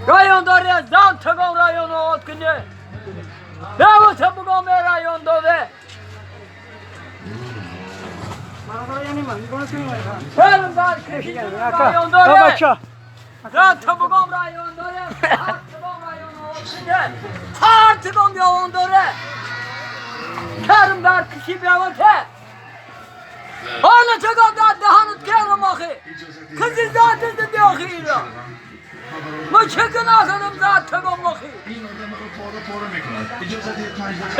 Район дорад, зан тагон район овод куне. Бевота бугом район доде. Район дорад. Зан табугом район дорад. Тагон район овод куне. Ҳар тагон биёвон дорад. Карим дар киши бевота. Ҳола тагон дар даҳанут керам охи. Кизи зотизи биёхи иро. Мо чӣ гуноҳ кардам зад тагон охи?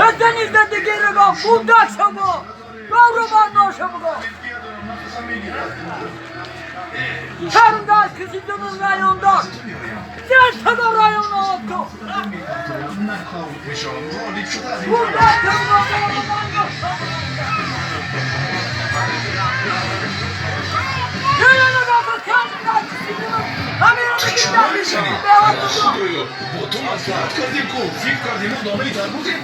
Эзданизда дигирего будак шаго. Гаврубан ношабго. Карим дар киши дунун райондар. Зер тагон район овод кун. Будак тагон гаврубан ношабго. Бо ту маслиҳат кардем ку, фикр кардем, мо домани тар будем.